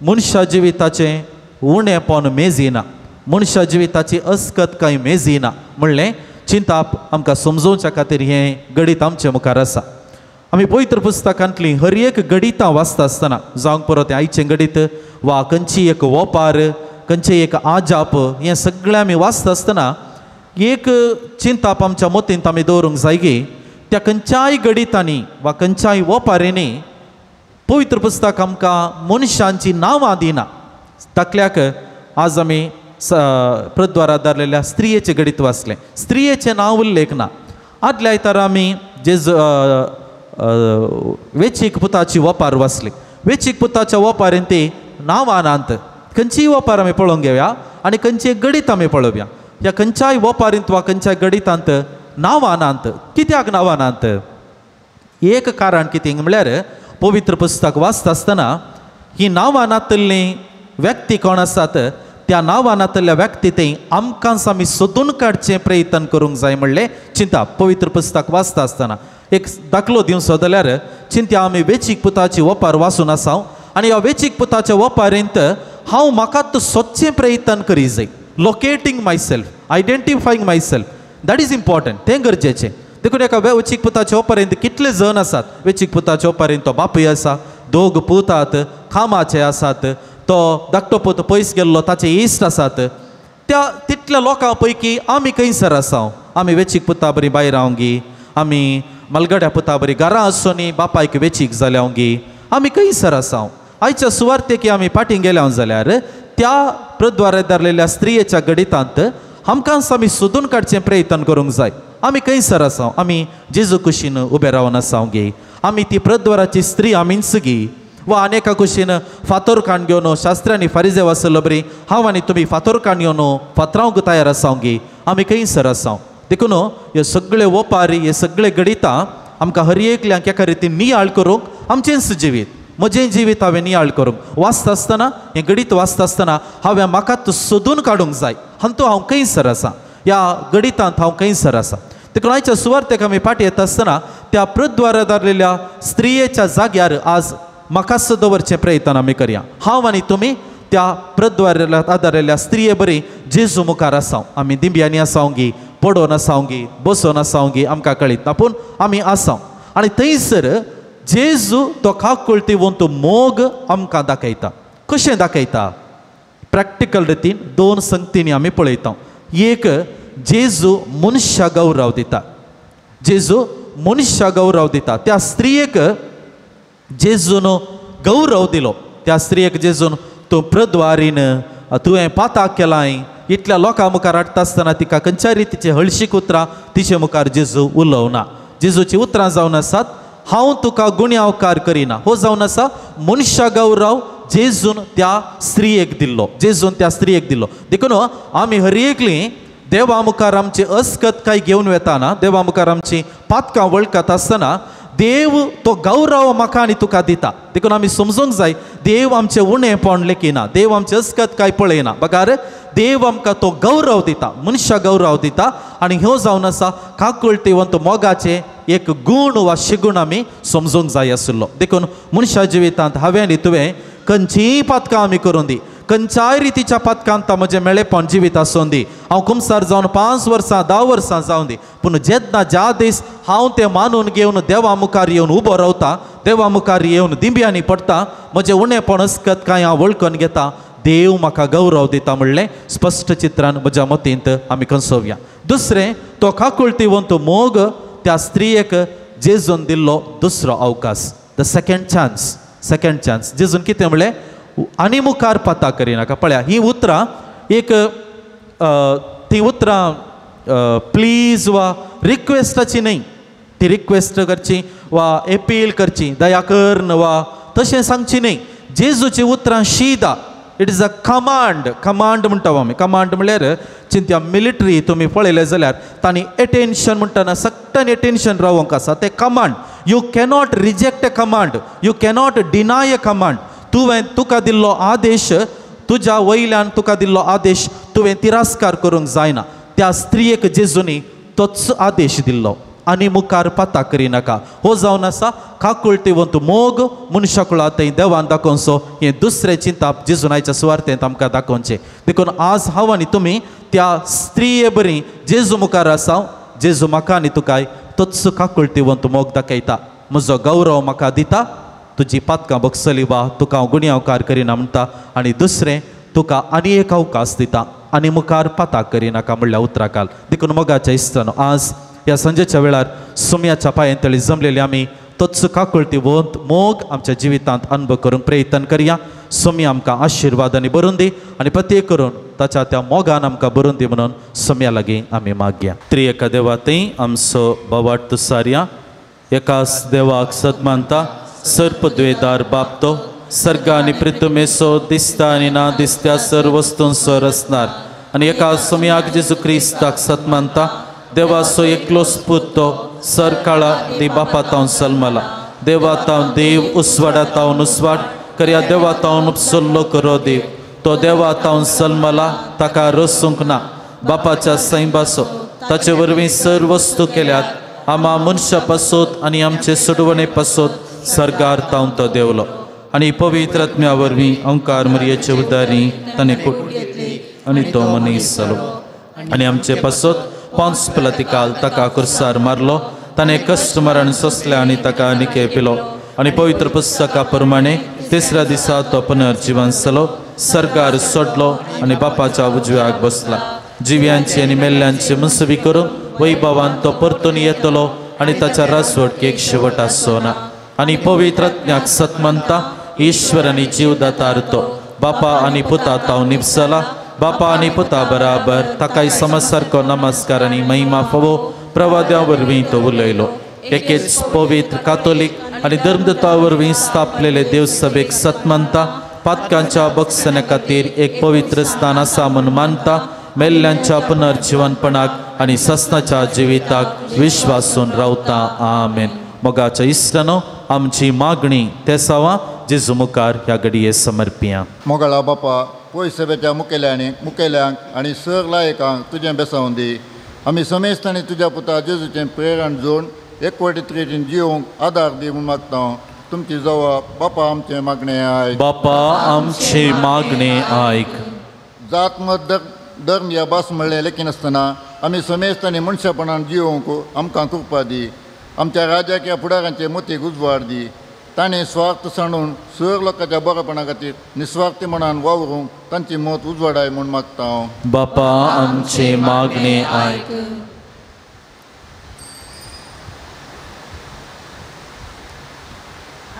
मनशा जिविताचें उणेपण मेजिना, मनशा जिविताची अस्कत कांय मेजिना म्हणलें चिंताप आमकां समजोवच्या खातीर हें गणीत आमचे मुखार आसा. आमी पवित्र पुस्तकांतलीं हर एक गणितां वाचता आसतना जावंक पुरो तें आयचें गणीत वा खंयची एक ओपार, खंयचें एक आजाप, हें सगळें आमी वाचता आसतना एक चिंताप आमच्या मतींत आमी दवरूंक जाय की त्या खंयच्याय गणितांनी वा खंयच्याय ओपारींनी पवित्र पुस्तक आमकां मनशांची नांवां दिना. धाकल्याक आज आमी प्रद्वारा धरलेल्या स्त्रियेचें गणीत वाचलें, स्त्रियेचें नांव उल्लेख ना. आदल्या आयतारा आमी जेजू वेचीक पुताची ओपार वाचली. वेचीक पुताच्या ओपारीन ती नांवां नात. खंयचीय ओपार आमी पळोवंक घेवया आनी खंयचें गणीत आमी पळोवया. ह्या खंयच्याय ओपारींत वा खंयच्याय गणितांत नांवां नात. कित्याक नांवां नात? एक कारण कितें म्हळ्यार पवित्र पुस्तक वाचता आसतना ही नांवां नातिल्लीं व्यक्ती कोण आसात त्या नांवां नातिल्ल्या व्यक्ती थंय आमकांच आमी सोदून काडचें प्रयत्न करूंक जाय म्हणलें चिंता पवित्र पुस्तक वाचता आसतना. एक दाखलो दिवचो जाल्यार चिंत्या आमी वेचीक पुताची ओपार वाचून आसा आनी ह्या वेचीक पुताच्या ओपारींत हांव म्हाका सोदचें प्रयत्न करी जाय. Locating myself, identifying myself, that is important, तें गरजेचें. देखून एका वेचीक पुताच्या ओपारींत कितले जण आसात. वेचीक पुताच्या ओपारींत तो बापूय आसा, दोग पुतात कामाचे आसात, तो धाकटो पूत पयस गेल्लो ताचे इश्ट आसात. त्या तितल्या लोकां पैकी आमी खंयसर आसा? आमी वेचीक पुता बरी भायर रावंगी, आमी मलगड्या पुता बरी घरां आसून बापायक वेचीक जाल्या गी, आमी खंयसर आसा? आयच्या सुवार्तेकी आमी फाटीं गेल्या जाल्यार त्या प्रद्वारे धरलेल्या स्त्रियेच्या गणितांत आमकां आमी सोदून काडचें प्रयत्न करूंक जाय. आमी खंयसर आसा? आमी जेजू कुशीन उबे रावन आसा गे, आमी ती प्रद्वाराची स्त्री आमीच गी, वा आनी एका कुशीन फातोर काण घेवन शास्त्रांनी फारिजे आसलो बरी हांव आनी तुमी फातोर काण घेवन फातरावंक तयार आसा गे, आमी खंयसर आसा? देखून ह्यो सगळे ओपारी, हे सगळे गणितां आमकां हर एकल्यांक एका रितीन नियाळ करूंक आमचेंच जिवीत, म्हजें जिवीत हांवें नियाळ करूंक वाचता आसतना, हें गणीत वाचता आसतना हांवें म्हाका सोदून काडूंक जाय हांतू हांव खंयसर आसा, ह्या गणितांत हांव खंयसर आसा. देखून आयच्या सुवार्तेक आमी फाटीं येता आसतना त्या प्रद्वारा धरलेल्या स्त्रियेच्या जाग्यार आज म्हाकाच दवरचें प्रयत्न आमी करया. हांव आनी तुमी त्या प्रद्वारा आदारिल्ल्या स्त्रिये बरी जेजू मुखार आसा. आमी दिंब्यांनी आसा गी, पडोन आसा गी, बसोन आसा गी, आमकां कळीत ना, पूण आमी आसा. आनी थंयसर जेजू तो काकुळटिवंत मोग आमकां दाखयता. कशें दाखयता? प्रॅक्टिकल रितीन दोन संगतींनी आमी पळयता. एक, जेजू मनशा गौरव दिता. जेजू मनशा गौरव दिता. त्या स्त्रियेक जेजून गौरव दिलो. त्या स्त्रियेक जेजून तूं प्रद्वारीन तुवें पाताक केलाय इतल्या लोकां मुखार हाडटा आसतना तिका खंयच्या रितीचे हळशीक उतरां तिचे मुखार जेजू उलोवना. जेजूची उतरां जावन आसात, हांव तुका गुन्यांवकार करिना. हो जावन आसा मनशा गौरव जेजून त्या स्त्रियेक दिल्लो, जेजून त्या स्त्रियेक दिल्लो. देखून आमी हर एकली देवा मुखार आमची अस्कत काय घेवन वेताना, देवा मुखार आमची पातकां वळखत आसतना देव तो गौरव म्हाका आनी तुका दिता. देखून आमी समजूंक जाय देव आमचें उणेपण लेखिना, देव आमचें अस्कत काय पळयना, बगार देव आमकां तो गौरव दिता, मनशा गौरव दिता. आनी ह्यो जावन आसा काकुळटिवंत मोगाचें एक गूण वा शिगूण आमी समजूंक जाय आशिल्लो. देखून मनशा जिवितांत हांवें आनी तुवें खंयचीय पातकां आमी करूं दी, खंयच्याय रितीच्या पातकांत म्हजें मेळेपण जिवीत आसूं दी, हांव कुमसार जावन 5 वर्सां 10 वर्सां जावन दी, पूण जेन्ना ज्या दीस हांव तें मानून घेवन देवा मुखार येवन उबो रावता, देवा मुखार येवन दिंब्यांनी पडटा, म्हजें उणेपण अस्कत कांय हांव वळखून घेता, देव म्हाका गौरव दिता म्हणलें स्पश्ट चित्रान म्हज्या मतींत आमी कंसोवया. दुसरें, तो काकुळटिवंत मोग त्या स्त्रियेक जेजून दिल्लो दुसरो अवकाश, the second chance. Second chance जेजून कितें म्हणलें? आनी मुखार पाता करिनाका. पळया ही उतरां एक ती उतरां प्लीज वा रिक्वेस्टाची न्हय, ती रिक्वेस्ट करची वा एपील करची, दया कर वा तशें सांगची न्हय. जेजूची उतरां शीदा, it is a command. Command म्हणटा आमी. कमांड म्हणल्यार चिंत्या मिलिटरी तुमी पळयलें जाल्यार तांणी एटेन्शन म्हणटना सगळ्यान एटेन्शन रावंक आसा तें command. You cannot reject a command, you cannot deny a command. तुवें तुका दिल्लो आदेश, तुज्या वयल्यान तुका दिल्लो आदेश तुवें तिरस्कार करूंक जायना. त्या स्त्रियेक जेजूनी तोच आदेश दिल्लो. आनी मुखार पाता करिनाका. हो जावन आसा काकुळटेवंत मोग मनशाकुळा थंय देवान दाखोवचो. हें दुसरें चिंताप जेजून आयच्या सुवार्थेंत आमकां दाखोवचें. देखून आज हांव आनी तुमी त्या स्त्रिये बरी जेजू मुखार आसा. जेजू म्हाका आनी तुकाय तोच काकुळटेवंत मोग दाखयता. म्हजो गौरव म्हाका दिता, तुजी पातकां बगसली वा तुका हांव गुण्यावकार करिना म्हणटा आनी दुसरें तुका आनी एक अवकाश दिता आनी मुखार पाता करिनाका म्हणल्या उतराकाल. देखून मोगाच्या इश्टानो, आज ह्या सांजेच्या वेळार सुम्याच्या पांयां तळी जमलेली आमी तोच काकुळटेवंत मोग आमच्या जिवितांत अनुभव करूंक प्रयत्न करया. सोम्या आमकां आशिर्वादांनी भरून दी आनी प्रत्येक करून ताच्या त्या मोगान आमकां भरून दी म्हणून सोम्या लागीं आमी मागया. त्रिएका देवा थंय आमचो बावाट तुसारया एकाच देवाक सदमानता सर्पद्वेदार बाप तो सर्ग आनी पृथ्वीचो दिसता आनी ना दिसत्या सर्व वस्तूंचो रचणार आनी एका सोम्याक जेजू क्रिस्ताक सतमानता देवाचो एकलोच पूत तो सर काळा दी बापा तावन सल्मला देवा तावन देव उसवाडा तावन उसवाड करया देवा तावन उपसल्लो करो देव तो देवा तावन सल्मला ताका रसूंक ना बापाच्या सैंबासो ताचे वरवीं सर वस्तू केल्यात आमा मनशा पासत आनी आमचे सुडवणे पासत सरकार तावन तो देवलो आनी पवित्र आत्म्या वरवीं अंकार मरियेचे उदारी ताणें आनी तो मनीस जालो आनी आमचे पासत पांच पलतिकाल ताका कुर्सार मारलो ताणें कश्ट मरण सोंसलें आनी ताका निके पिलो आनी पवित्र पुस्तका प्रमाणे तिसऱ्या दिसा तो पुनर्जिवन जालो सरकार सोडलो आनी बापाच्या उजव्याक बसला. जिव्यांची आनी मेल्ल्यांची मुसबी करून वैभवान तो परतून येतलो आनी ताच्या राजवटकेक शेवट आसचो ना. आनी पवित्र आत्म्याक सतमनता ईश्वर आनी जीवदातार तो बापा आनी पुता ताव निपसला बापा आनी पुता बराबर ताकाय समसारको नमस्कार आनी महिमा फावो प्रवाद्या वरवीं तो उलयलो. एकेच पवित्र कातोलीक आनी धर्मदूता वरवीं स्थापलेले देवसभेक सतमनता पातकांच्या बक्षण्या खातीर एक पवित्र स्थान आसा म्हूण मानता मेल्ल्यांच्या पुनर्जिवनपणाक आनी ससनाच्या जिविताक विश्वासून रावता. आमेन. मोगाच्या इश्टानो, आमची मागणी तेसावा जेजू मुखार ह्या घडये समर्पिया. मोगाळा बापा, पयस सभेच्या मुखेल्यांनी मुखेल्यांक आनी सर लायकांक तुजें बेसावन दी. आमी समेस्त आनी तुज्या पुता जेजूचें प्रेरण जोड एकवटीत रितीन जिवंक आदार दी म्हूण मागता. तुमची जवाब बापा आमचें मागणें आयक. बापा आमचें मागणें आयक. जात मत धर्म या भास म्हणलें लेखिनासतना आमी समेस्त आनी मनशापणान जिवंक आमकां कृपा दी. आमच्या राजाक ह्या फुडारांचे मोतीक उजवाड दी. ताणें स्वार्थ सांडून सर लोकांच्या बरेपणा खातीर निस्वार्थी मनान वावरूंक तांची मत उजवाडाय म्हूण मागता हांव. बापा आमचें मागणें आयक.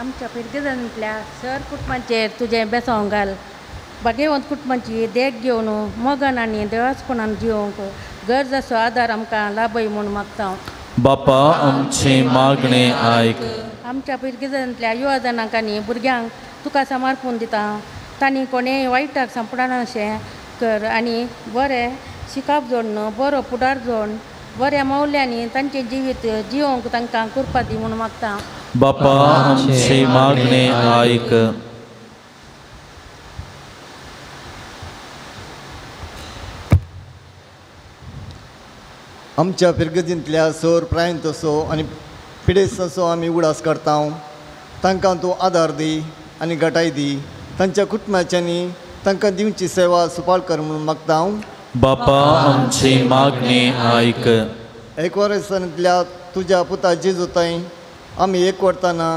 आमच्या पिरगेजांतल्या सर कुटुंबाचेर तुजें बेसांव घाल. भागेवंत कुटुंबाची देख घेवन मोगान आनी देवासपणान जिवंक गरज असो आदार आमकां लाभय म्हूण मागता. बापा आमचें मागणें आयक. आमच्या पिरगेजांतल्या युवा जाणांक आनी भुरग्यांक तुका समर्पून दिता. तांणी कोणेय वायटाक सांपडनाशें कर आनी बरें शिकप जोडून बरो फुडार जोडून बऱ्या मौल्यांनी तांचें जिवीत जिवंक तांकां कृपा दी म्हूण मागता. बापा आमचें मागणें आयक. आमच्या फिरगजींतल्या सोर प्रायंतसो आनी पिडेस्तांचो आमी उगडास करता. तांकां तूं आदार दी आनी घटाय दी. तांच्या कुटुंबाच्यांनी तांकां दिवची सेवा सुपाळ कर म्हणून मागता. बापा आमचें मागणें आयक. एकवसांतल्या तुज्या पुता जेजू ताई आमी एकवटताना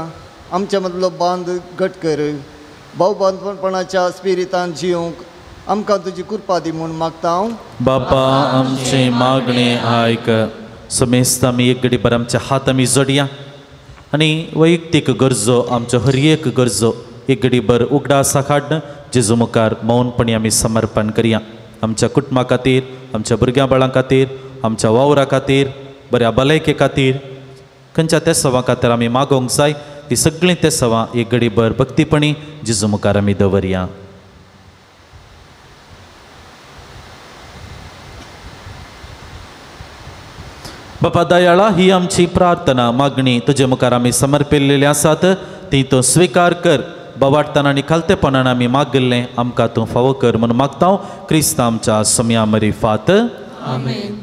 आमच्या मदलो बांद घट कर. भावबांदपणाच्या स्पिरितान जिवंक आमकां तुजी कृपा दी म्हूण मागता. बापा आमचें मागणें आयक. समेस्त आमी एक घडीभर आमच्या हात आमी जोडया आनी वैयक्तीक गरजो आमच्यो हर एक गरजो एक घडीभर उगडासा काडून जेजू मुखार मौनपणी आमी समर्पण करया. आमच्या कुटुंबा खातीर, आमच्या भुरग्यां बाळां खातीर, आमच्या वावरा खातीर, बऱ्या भलायके खातीर, खंयच्या तेसवां खातीर आमी मागोवंक जाय ती सगळीं तेसवां एक घडीभर भक्तीपणी जेजू मुखार आमी दवरया. बापा दयाळा, ही आमची प्रार्थना मागणी तुजे मुखार आमी समर्पिल्लेली आसात ती तूं स्विकार कर. बावाडताना आनी खालतेपणान आमी मागिल्लें आमकां तूं फावो कर म्हणून मागता. क्रिस्ता आमच्या सम्या मरिफात. आमेन.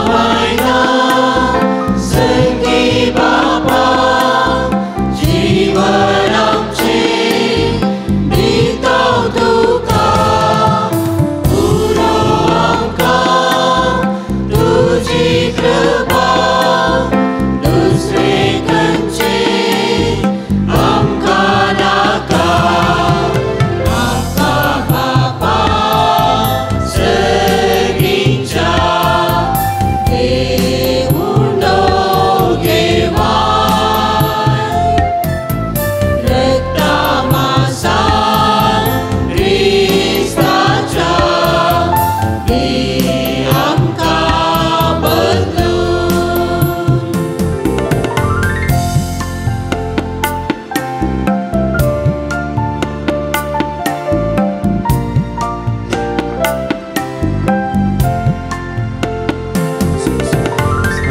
वायना संगी बापा जीवन आमचें दिता तुका पुरो आमकां तुजी कृपा दुसरे खंयचे आमकां नाका आमकां बापा सगळींच्या देवुंडो घेवाय रक्ता मासा क्रिस्ताच्या दी आमकां बदलून.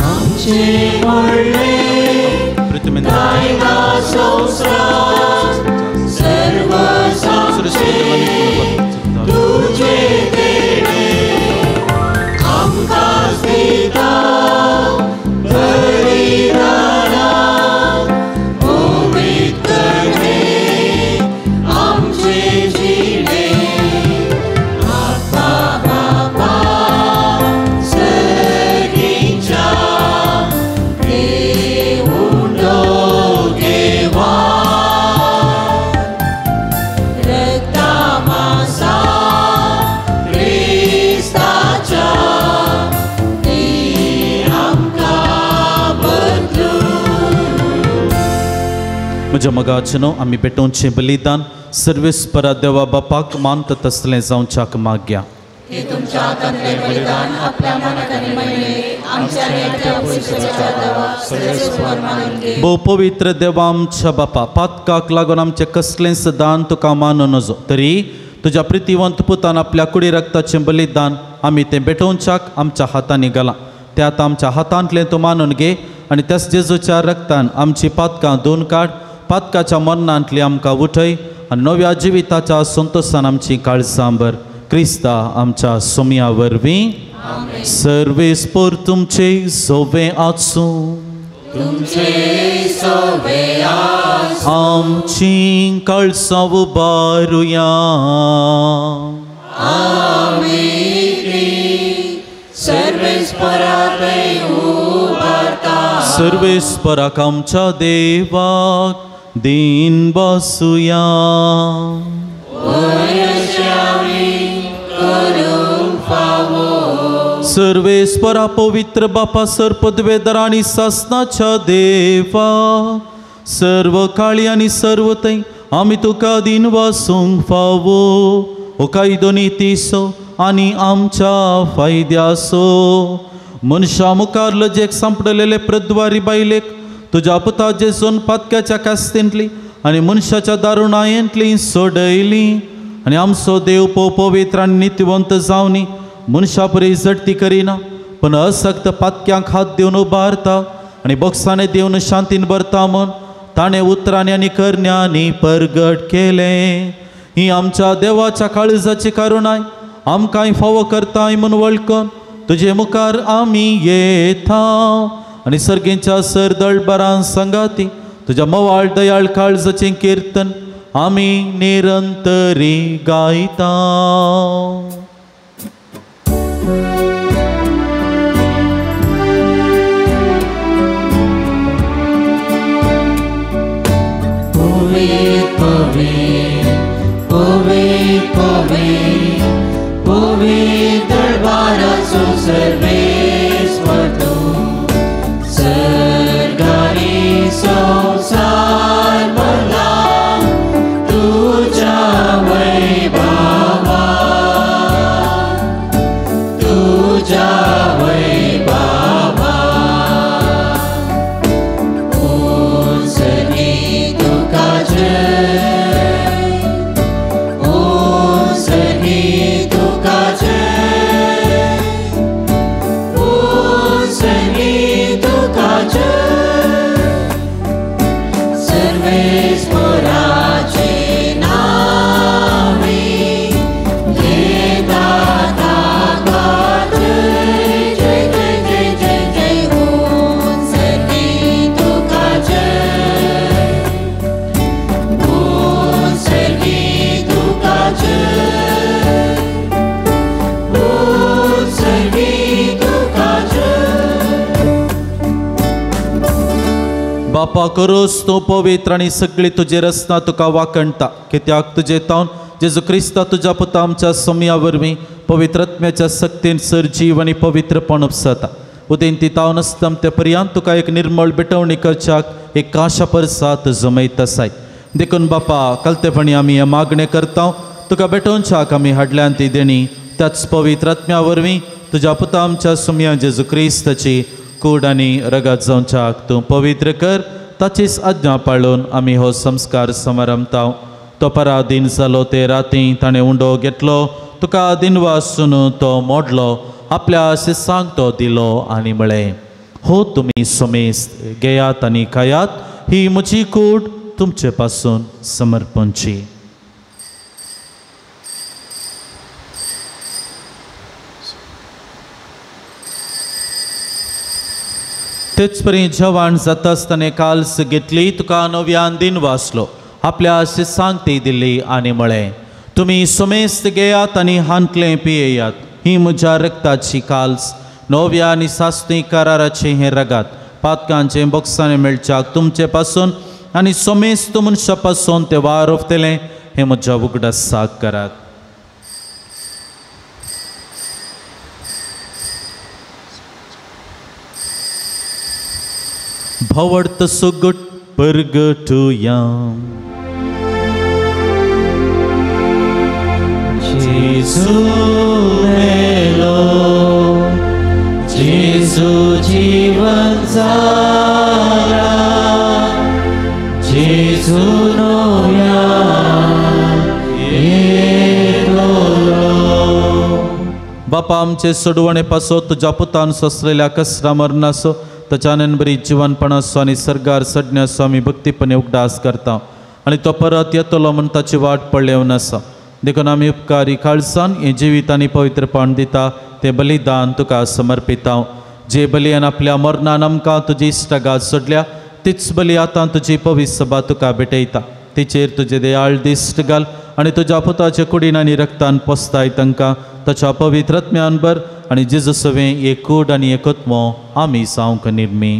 आमचें व्हडलें जायना संवसार सर्व आमचें तुजें देणें आमकांच दिता बलिदानां उमेद करणे आमचें जिणें आप्पा बापा सगळींच्या देवुंडो घेवाय रक्ता मासा क्रिस्ताच्या दी आमकां बदलून. म्हज्या मगाचेनो आमी पेटोवचें बलिदान सर्वेस्परा देवा बापाक मानता तसलें जावच्याक मागया. हे तुमच्या हातांतलें बलिदान आपल्या मनाक आनी महिमे आमच्या आनी आमच्या पुरुषाच्या देवाक सर्वेस्पर मानून घे. भोव पवित्र देवा आमच्या बापा, पातकाक लागून आमचें कसलेंच दान तुका मानूं नजो, तरी तुज्या प्रितीवंत पुतान आपल्या कुडी रक्ताचें बलिदान आमी तें भेटोवच्याक आमच्या हातांनी घालां. तें आतां आमच्या हातांतलें तूं मानून घे आनी त्याच जेजूच्या रक्तान आमची पातकां धुवन काड. पातकाच्या मरणांतली आमकां उठय आनी नव्या जिविताच्या संतोशान आमची काळजां भर. क्रिस्ता आमच्या सोम्या वरवीं. सर्वेस्पर तुमचे सोवे आसूं. तुमचे सोवे आसूं. आमची काळजां उबारुया. आमी ती सर्वेस्परा थंय उबारता. सर्वेस्पराक आमच्या देवाक दीन बसुया. वयशे आमी करूंक फावो. सर्वेस्परा पवित्र बापा सर्पद्वेदर आनी सासनाच्या देवा, सर्व काळी आनी सर्व थंय आमी तुका दीन वासूंक फावो. ओ कायदो नितीचो आनी आमच्या फायद्याचो मनशा मुखार लजेक सांपडलेले प्रद्वारी बायलेक तुज्या पुता जेजून पातक्याच्या कास्तींतली आनी मनशाच्या दारुणायेंतली सोडयली आनी आमचो देव पवित्र आनी नितीवंत जावनी मनशा परी झडती करिना पण असक्त पातक्यांक हात दिवन उबारता आनी बोक्सांनी दिवन शांतीन भरता म्हूण ताणें उतरांनी आनी करण्यांनी परगट केलें. ही आमच्या देवाच्या काळजाची करुणाय आमकांय फावो करताय म्हूण वळखून तुजे मुखार आमी येता आनी सर्गेच्या सरदळबरान सांगाती तुज्या मवाळ दयाळ काळजाचें किर्तन आमी निरंतरी गायता. पवित्र पवित्र पवित्र पवित्र दरबाराचो सर्वेस्पर तूं सर्गानी संवसार भरला तुज्या वैभवान, तुज्या वैभवान. उंचगी तुका जय, उंचगी तुका जय, बापा करोस तूं पवित्र आनी सगळी तुजी रचना तुका वाखणटा, कित्याक तुजे तावन जेजू क्रिस्ता तुज्या पुता आमच्या सोमया वरवीं पवित्रत्म्याच्या सक्तीन सर जीव आनी पवित्रपण उपसता. उदेंती तावन आसता ते पर्यंत तुका एक निर्मळ भेटवणी करच्याक एक काशा परसात जमयत आसाय. देखून बापा कलतेपणी आमी हें मागणें करता, तुका भेटोवच्याक आमी हाडल्यान ती देणी त्याच पवित्रात्म्या वरवीं तुज्या पुता आमच्या सुमया जेजू क्रिस्ताची कूड आनी रगत जावच्याक तूं पवित्र कर. ताचीच आज्ञा पाळून आमी हो संस्कार समारंभता. तो पराधीन जालो ते राती ताणें उंडो घेतलो, तुका दिनवासून तो मोडलो, आपल्या शिसांक तो दिलो आनी म्हळें, हो तुमी समेस्त घेयात आनी खायात, ही म्हजी कूड तुमचे पासून समर्पणची. तेच परी जेवण जाता आसतना काल्स घेतली, तुका नव्यान दिन वाचलो, आपल्या शिसांक ती दिली आनी म्हळें, तुमी समेस्त घेयात आनी हांतलें पियेयात, ही म्हज्या रक्ताची काल्स, नव्या आनी सासणी कराराचें हें रगात, पातकांचें बोक्सांनी मेळच्याक तुमचे पासून आनी समेस्त मनशा पासून ते वार उरतलें, हें म्हज्या उगडासाक करात. भावार्थ सुगट परगटुया. जेजू मेलो, जेजू जीवन जाला, जेजू नव्या येतलो. बापा आमचे सोडवणे पासो तुज्या पुतान सोंसलेल्या कसरा मरणाचो ताच्या बरी जिवनपणाचो आनी सर्गार सडण्याचो आमी भक्तीपणे उगडास करता आनी तो परत येतलो म्हूण ताची वाट पळेवन आसा. देखून आमी उपकारी काळसान हें जिवीत आनी पवित्रपण दिता तें बलिदान तुका समर्पिता. जे बलियान आपल्या मरणान आमकां तुजी इश्टागात सोडल्या तीच बली आतां तुजी पवित्र सभा तुका भेटयता. तिचेर तुजे दयाळ दिश्ट घाल आनी तुज्या पुताच्या कुडीन आनी रक्तान पोसताय तांकां ताच्या पवित्रत्म्यान भर आनी जेजू सवें एक कूड आनी एकत्मो आमी जावंक निर्मी.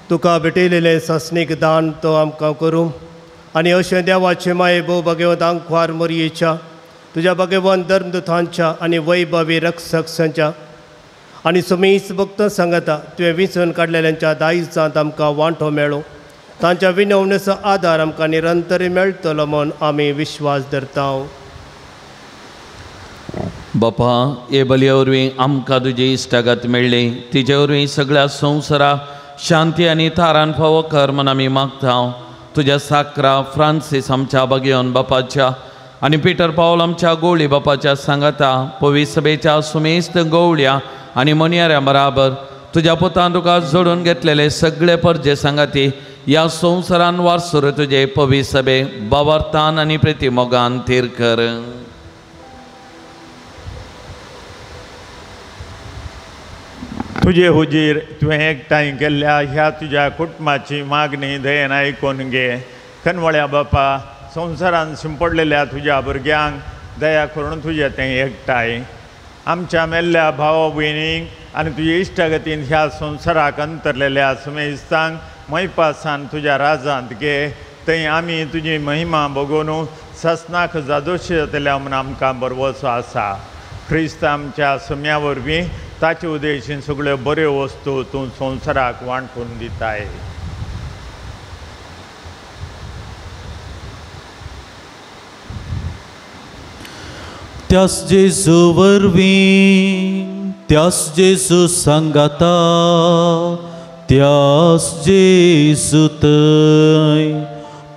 तुका भेटयलेलें सासणीक दान तो आमकां करूं आनी अशें देवाचे माये भोव भगवंत आंकवार मोरयेच्या तुज्या भगवंत धर्मदुतांच्या आनी वैभवी रक्षकांच्या आनी सुमीस भक्त सांगता तुवें विंचून काडलेल्यांच्या दायजांत आमकां वांटो मेळो, तांच्या विनवणेचो आदार आमकां निरंतर मेळटलो म्हूण आमी विश्वास धरता. बापा हे बलये वरवीं आमकां तुजी इश्टागत मेळ्ळी, तिजे वरवीं सगळ्या संवसारा शांती आनी थारान फावो कर म्हूण आमी मागता. तुज्या साकरा फ्रांसीस आमच्या बागेवन बापाच्या आनी पिटर पावल आमच्या गोवळी बापाच्या सांगाता पवित्र सभेच्या सुमेस्त गोवळ्या आनी मोनयाऱ्या बराबर तुज्या पुतान तुका जोडून घेतलेले सगळे परजे सांगाती ह्या संवसारान वारसुर तुजे पवित्र सभे बावार्थान आनी प्रिती मोगान थीर कर. तुजे हुजीर तुवें एकठांय केल्ल्या ह्या तुज्या कुटुंबाची मागणी दयेन आयकून घे. कनवळ्या बापा संवसारान शिंपडलेल्या तुज्या भुरग्यांक दया करून तुजें तें एकठांय आमच्या मेल्ल्या भाव भयणींक आनी तुजे इश्टागतीन ह्या संवसाराक अंतरलेल्या सुमेस्तांक मैपासान तुज्या राजांत घे. थंय आमी तुजी महिमा बगोवन ससनाक जादोशी जातल्या म्हूण आमकां भरवसो आसा. क्रिस्त आमच्या सम्या वरवीं ताचे उद्देशीन सगळ्यो बऱ्यो वस्तू तूं संवसाराक वांटून दिताय. त्यास जेजू वरवीं, त्यास जेजू सांगाता, त्यास जेजू थंय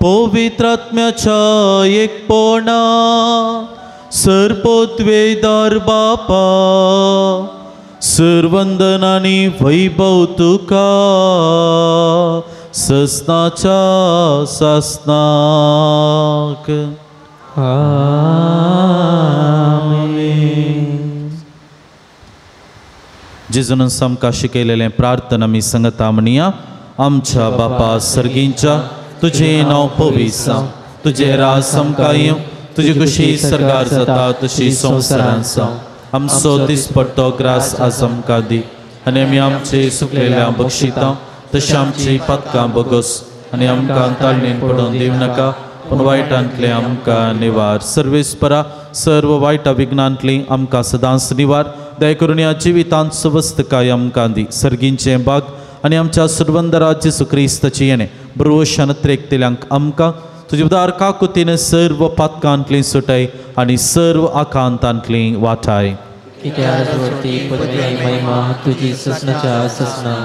पवित्र आत्म्याच्या एकपणा सर्पोद्वेदार बापा सर्वंदन आनी वैभव तुका ससनाच्या सासनाक. आमेन. जेजून आमकां शिकयलेलें प्रार्थना आमी सांगता म्हणया. आमच्या बापा सर्गींच्या, तुजें नांव पवित्र जावं, तुजें राज आमकां येवं, तुजी खुशी सर्गार जाता तशी संवसारांत जावं. आमचो दिसपट्टो ग्रास आज आमकां दी आनी आमी आमचे सुकलेल्या बक्षिता तशें आमची पातकां बगस आनी आमकां ताळणेन पडोवन दिवं नाका पूण वायटांतलें आमकां निवार. सर्वेस्परा सर्व वायटा विघ्नांतली आमकां सदांच निवार. दया करून ह्या जिवितांत सुवस्थकाय आमकां दी. सर्गींचें बाग आनी आमच्या सुरवंदरा जेजू क्रिस्ताची येणें ब्रुवशान त्रेकतेल्यांक आमकां तुजे उदार काकुतीन सर्व पातकांतली सुटाय आनी सर्व आकांतांतली वाटाय.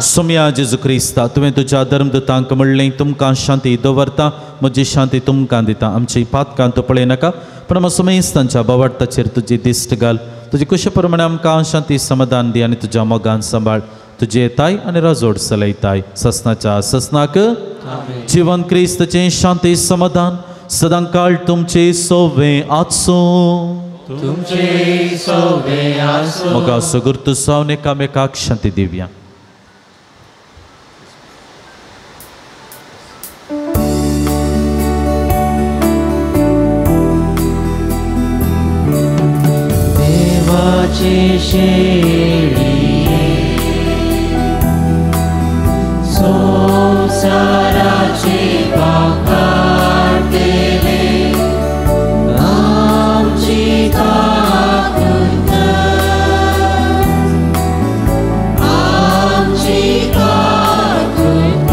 सोम्या जेजू क्रिस्ता तुवें तुज्या धर्मदूतांक म्हणलें तुमकां शांती दवरता म्हजी शांती तुमकां दिता. आमची पातकां तूं पळयनाका पूण आमच्या सुमेस्तांच्या बावडताचेर तुजी दिश्ट घाल. तुजी कुशे प्रमाणे आमकां शांती समाधान दी आनी तुज्या मोगान सांबाळ. तुजी येताय आनी राजोड चलयताय ससनाच्या ससनाक. जिवन क्रिस्ताचें शांती समाधान सदां काळ तुमचे सोवे आसूं. तुमचे सोवे आसूं. मोगा सुगुर्त सावन एकामेकाक शांती दिवया. देवाची शेळी संसाराचे पाप काडटले आमची काकूत आमची काकूत.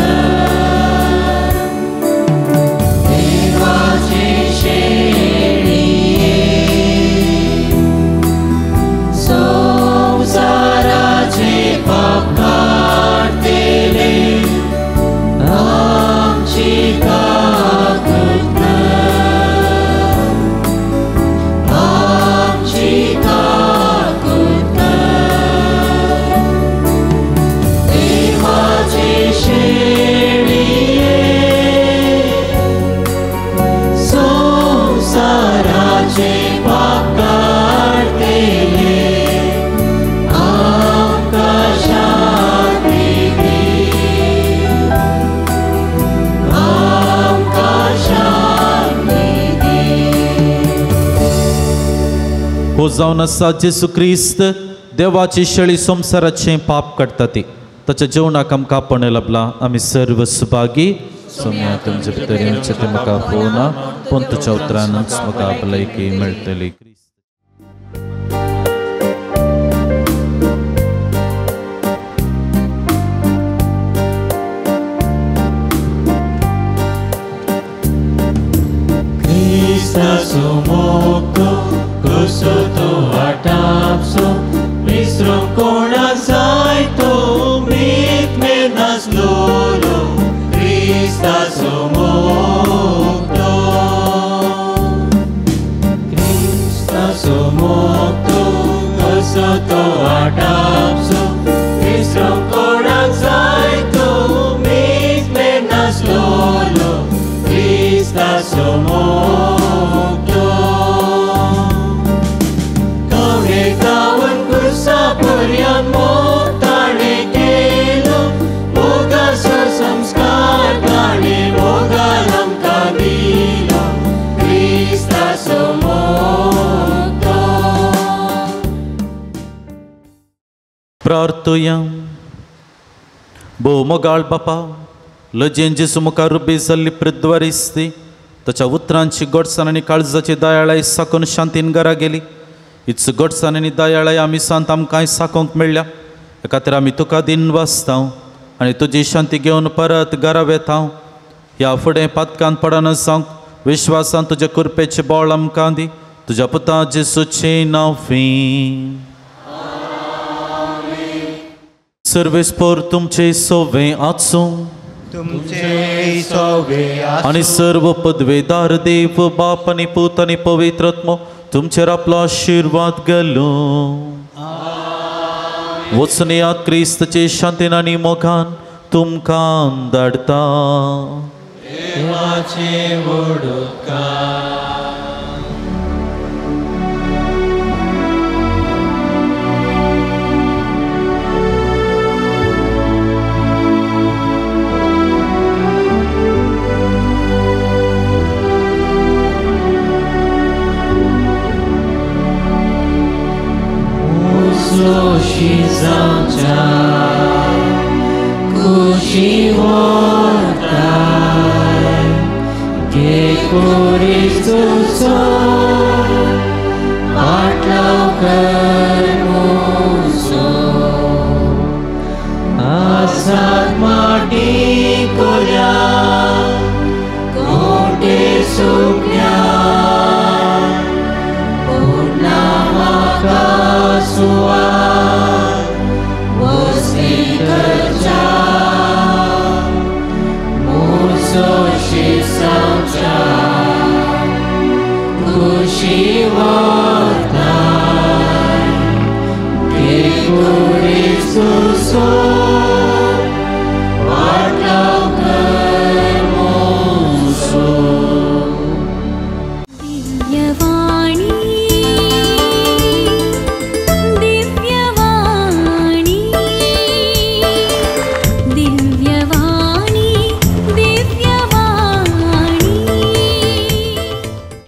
देवाची शेळये संसाराचे पाप काडटले आमची काकूत आमची काकूत. देवाची शेळये संसाराचे पाप काडटले आमकां शांती दी आमकां शांती दी. हो जावन आसा जेजू क्रिस्त देवाची शेळी संवसाराचें पाप काडटा ती ताच्या जेवणाक आमकां आपण लाभला. आमी सर्व सुभागी. सोम्या तुमचे भितर येवचें तें म्हाका पळोवना पूण तुज्या उतरानूच म्हाका भलायकी मेळटली. क्रिस्ताचो मोग कसो तो आटापसो विसरूंक कोणाक जाय तो मीत मेनासलोलो. क्रिस्ताचो मोग तो क्रिस्ताचो मोग कसो तो आटापसो विसरूंक कोणाक जाय तो मीत मेनासलोलो. क्रिस्ताचो मोग तो कवळे गावन कुर्सा पर्यंत मोग ताणें केलो मोगाचो संस्कार ताणें मोगान आमकां दिलो. क्रिस्ताचो मोग तो. प्रार्थुया. भोव मोगाळ बापा लजेन जेजू मुखार उबी जाल्ली पृथ्वारिस्ती ताच्या उतरांची गोडसाण आनी काळजाची दयाळाय साकून शांतीन घरा गेली. हीच गोडसाण आनी दयाळाय आमी सांत आमकांय साकोंक मेळ्ळ्या. हे खातीर आमी तुका दिन वाचता आनी तुजी शांती घेवन परत घरा वेता. ह्या फुडें पातकांत पडना जावंक विश्वासान तुज्या कृपेचें बळ आमकां दी. तुज्या पुता जेजूचें नांव. सर्वेस्पर तुमचे सोवे आसूं तुमचे सोवे आसूं. आनी सर्व पदवेदार देव बाप आनी पूत आनी पवित्र आत्मो तुमचेर आपलो आशिर्वाद घालूं. वचून क्रिस्ताचे शांतीन आनी मोगान तुमकां धाडटा. देवाचे व्हड उपकार. जावच्या खुशी व्हरताय घे कुरिस्तुचो पाटलाव कर मुजो आसात माटी कोल्या कोटे सुकल्या पूर्ण म्हाका सुवात वस्ती करच्या मुजो शिसावच्या खुशी व्हरताय घे कुरिस्तुचो